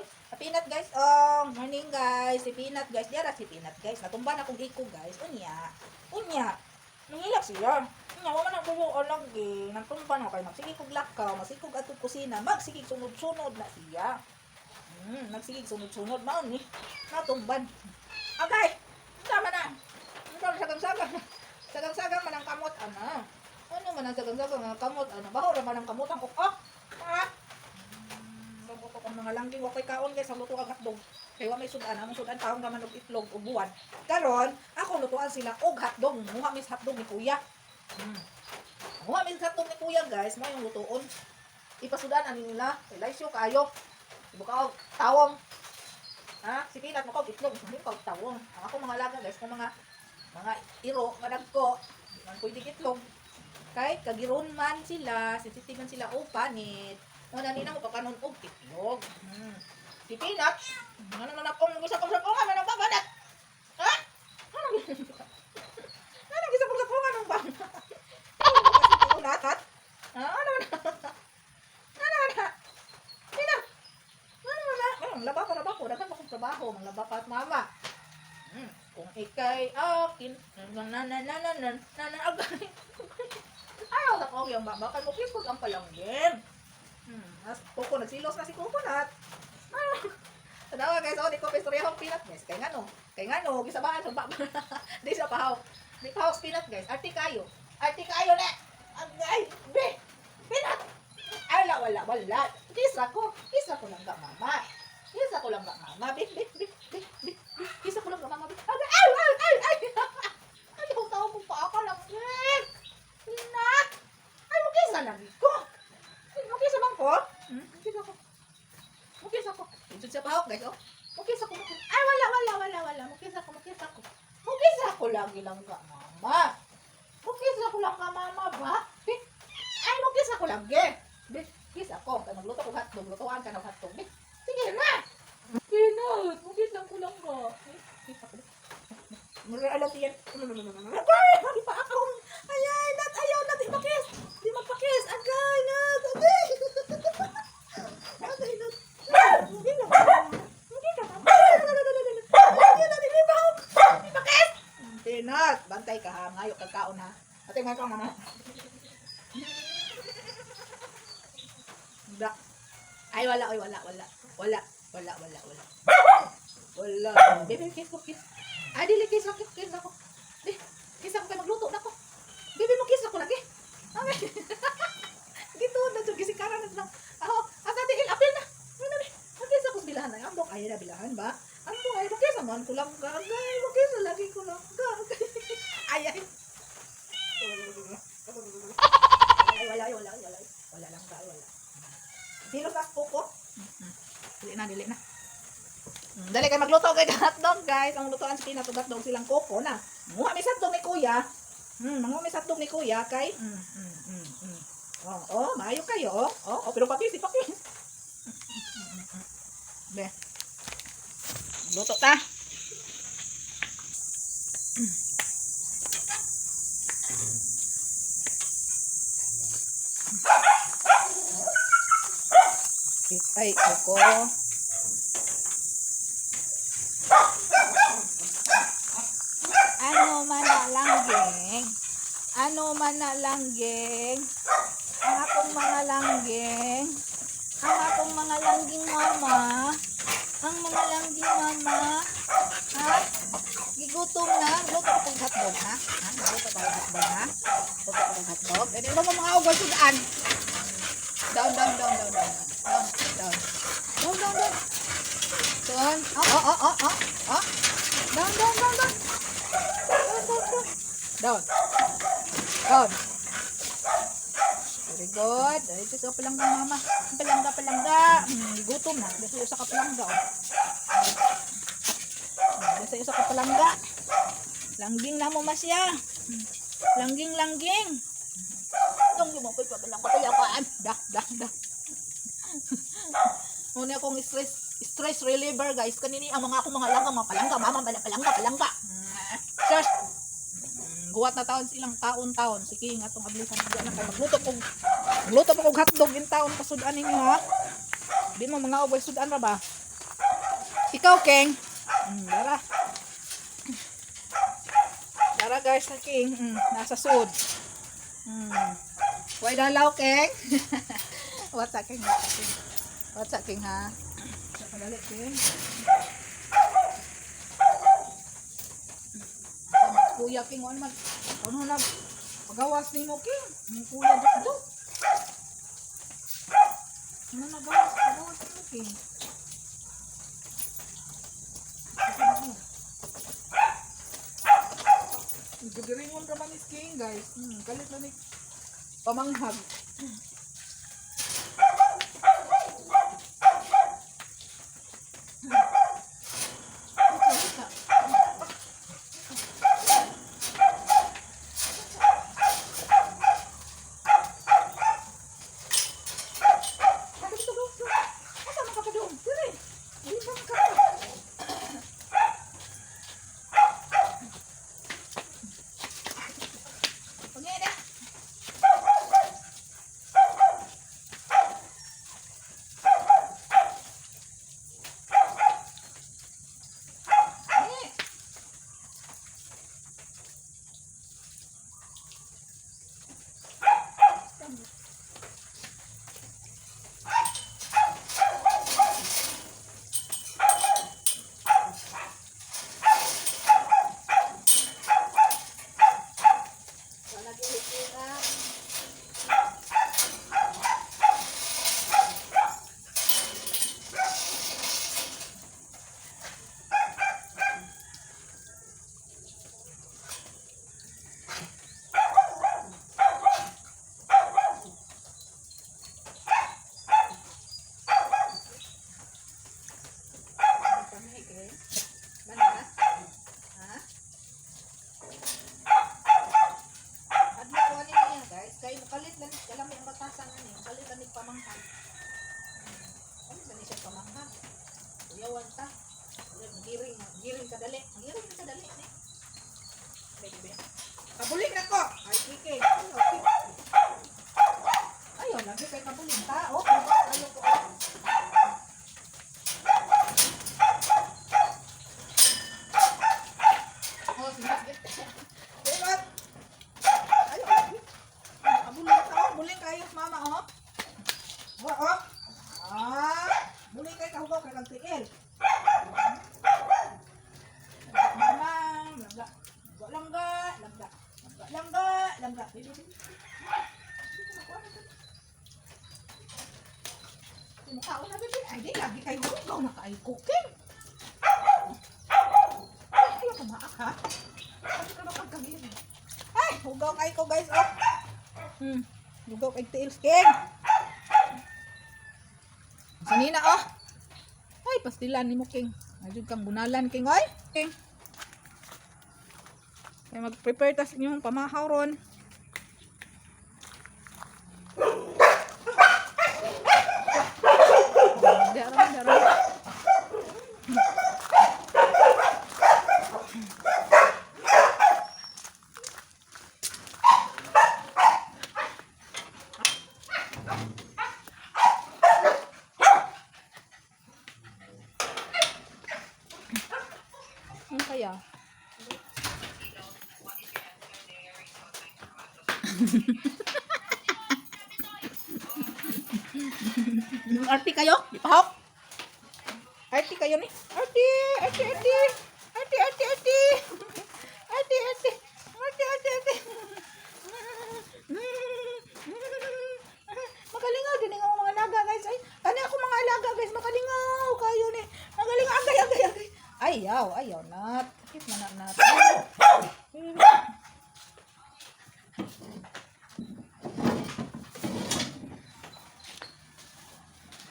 Sa Peanut, guys. Oh, morning, guys. Si Peanut, guys. Diara si Peanut, guys. Natumba na kong iko, guys. Unya. Unya. Nangilak siya. Unya, wa man ang buo lagi. Natumba na kay magsige kog lakaw, magsige atong kusina, magsige sunod-sunod na siya. Nagsigig sunod-sunod mao ni. Natumban. Okay. Tama na. Ikaw sagang-sagang. Sagang-sagang man ang kamot ana. Ano man ang sagang-sagang ang kamot ana. Baho ra man ang kamot ang kok. Ah. Bago ko ang mga langging wa koy kaon, guys, ang luto ang hotdog. Kay wa may sudan, among sudan taong ra man og itlog ug buwan. Karon, ako lutuan sila og hotdog. Muha mis hotdog ni kuya. Muha mis hotdog ni kuya, guys, mo yung lutuon. Ipasudan ani nila, kay laisyo kaayo. Ibuka og tawong. Ha? Si Peanut mo kog itlog, hindi ko tawong. Ang ako mga alaga, guys, kung mga iro nga dagko, di man pwede itlog. Kay kagiron man sila, sensitive man sila o panit. Mo na nina mo pakanon og itlog. Si Peanut, ano man akong gusto kong sapungan na babanat? Ha? Ano ano gusto kong sapungan ng banat? Ano ha? Ano na? Ano na? Peanut. Ano na? Ano, laba ko, laba ko. Daghan pa kong trabaho. Manglaba pa at mama. Kung ikay akin, na na na na na na na na agay. Ayaw na ko yung baba. Kay mo kiss ang palanggin. As Coco, nagsilos na si Coconut. Ah. Tanawa, guys, oh, di ko pistorya akong peanut, guys. Kay ngano? Kay ngano, gisabaan sa baba. Di siya pahaw. Di pahaw peanut, guys. Arti kayo. Arti kayo na. Agay, be. Peanut. Ay, wala, wala, wala. Kiss ako. Kiss ako lang ka, mama. Kiss ako lang ka, mama. Be, be, be, be, be, be. Kiss ako lang ka, mama. Be. Agay, ay, ay, ay, ay. Ayaw tao kong paa ka lang. Eh. Peanut. Ay, mo kiss na lang ko. Mo kiss bang ko? Hmm? Mo ako. Mo kiss ako. Isod siya pahok, guys, oh. Mo kiss ako, mo kiss. Ay, wala, wala, wala, wala. Mo kiss ako, mo kiss ako. Mo kiss ako lagi lang ka, mama. Mo kiss ako lang ka, mama ba? Be. Ay, mo kiss ako lagi. Be, kiss ako. Kaya magluto ko hotdog, lutuan ka ng hotdog. Be, sige na. Peanut, mo kiss lang ko lang ka. Be, kiss ako. Mura alam siya. Agay! Di pa ako. Ayay, nat, ayaw nat, ipakis. Di magpakis. Agay, nat, agay. Agay, nat. Hindi na. Hindi na. Ayaw nat, hindi pa ako. Ipakis. Peanut, bantay ka ha. Ngayo kag kaon ha. Ate, ngayo ka mama. Da. Ay, wala, ay, wala, wala. Wala, wala, wala, wala. Wala. Baby, kiss ko, kiss. Ay, dili, kiss ako, kiss ako. Di, kiss ako kay magluto na ko. Baby mo kiss ako lagi. Ay. Dito na jud gisikaran na lang. Ako, asa di il apil na. Ano na, ang kiss ako sa bilahan na. Ambok ay na bilahan ba? Ambok ay mo kiss man ko lang ka. Agay, mo kiss lagi ko lang ka. Ay ay. Ay, wala, ay, wala, ay, wala. Wala lang ka, ay, wala. Sino sa kuko? Dili na, dili na. Dali kay magluto kay hotdog, guys. Ang lutuan si Tina hotdog silang koko na. Manguha mi hotdog ni kuya. Manguha mi hotdog ni kuya kay Oh, oh, maayo kayo. Oh, oh, oh pero pakis, pakis. Be. Luto ta. Ay, koko. Ano man na langgeng? Ano man na langgeng? Ang akong mga langgeng. Ang akong mga langging, mama. Ang mga langging, mama. Ha? Gigutom na. Luto ko pong hotdog, ha? Ha? Luto ko pong hotdog, ha? Luto ko pong hotdog. Eh, di ba mo mga ugol sugaan? Down, down, down, down, down. Down, down. Down, down, down. Down. Oh, oh, oh, oh, oh. Oh. Down, down, down, down. Down, down, down. Down. Down. Very good. Ay, ito palangga, mama. Palangga, palangga. Gutom na. Dasa usa ka palangga. Oh. Dasa usa ka palangga. Langging na mo masya. Langging, langging. Dong mo ko'y pabalangga palanggaan. Da, da, da. Muna akong stress stress reliever, guys. Kanini ang mga akong mga langga, mga palangga, mama, palangga, palangga. Shush. Guwat na taon silang taon-taon. Sige, nga itong ablisan. Hindi na kayo. Magluto pa kog hotdog in taon. Pasudan ninyo ha. Di mo mga ubay sudan ra ba? Ikaw, King. Dara. Dara guys, sa King. Nasa sud. Why dalaw, King? What's up, King? What's up, King? What's up, King, ha? Sa kadali, King. Kuya King, ano man? Ano na? Pagawas ni mo, King. Ang kuya dito. Ano na gawas? Pagawas ni mo, King. Gagaringon ra man ni King, guys. Kalit na ni pamanghag. Asa man ka pa doon? Dire. Di ba man ka? Pangina. Eh. Wala gihikira. Mana? Ha? Admo ko ani niya guys, kay mukalit lang kalami ang batasan ani, mukalit lang ni pamanghag. Kalit lang ni siya pamanghag. Kuyawan ta. Wala, Giring, giring kadali. Giring kadali ni. Baby. Kabuling na ko. Ay, kike. Ay, okay. Ayaw, lagi kay kabuling ta. Oh, ayaw ko. Oh. Oh, sige. Diba? Ayaw. Kabuling ka, oh. Buling kayo, mama, oh. Oh, oh. Ah, buling kayo kahugaw kay kang tiil. Mama, langga. Langga, langga, langga. Langga, langga. Baby, baby. Mukha na, baby. Ay, di, lagi kayo hugaw na kayo cooking. Ay, ayaw tumaak, ha? Sabi ko na pagkagiri. Ay, hugaw kayo ko, guys, oh. Hugaw kay tiil, king. Sanina, oh. Ay, pastilan ni mo, king. Ay, kang bunalan, king, oy. King. Kaya mag-prepare tas inyong pamahaw ron. Dara, dara. Ano kaya? Arti kayo? Di pahok? Arti kayo ni? Arti! Arti! Arti! Arti! Arti! Arti! Arti! Arti! Arti! Arti! Arti! Makalingaw din ang mga alaga guys. Ay, kani ako mga alaga guys, makalingaw kayo ni. Magalingaw agay agay agay. Ayaw, ayaw nat. Sakit man na nat.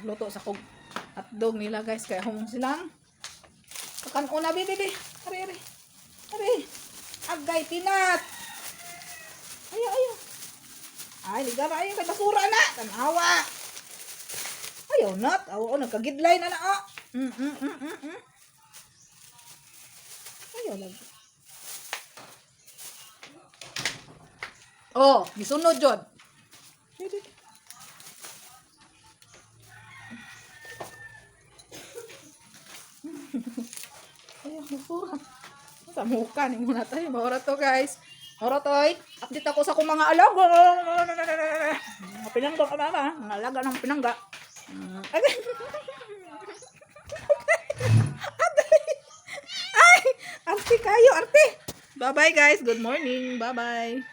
Luto sa kog hotdog nila guys kaya humong silang kakanuna bi bi bi. Ari ari. Ari. Agay pinat. Ayo ayo. Ay ligara ayo kay basura na. Tanawa. Ayaw nat. Aw oh, nagkagidlay na na oh. Ayaw lagi. Oh, gisunod jud. Dili. Sa muka ni muna tayo. Maura to, guys. Maura to, oy. Update ako sa akong mga alaga. Mga pinangga ka, mama. Mga alaga ng pinangga. Agay. Agay. Ay! Arte kayo, arte. Bye-bye, guys. Good morning. Bye-bye.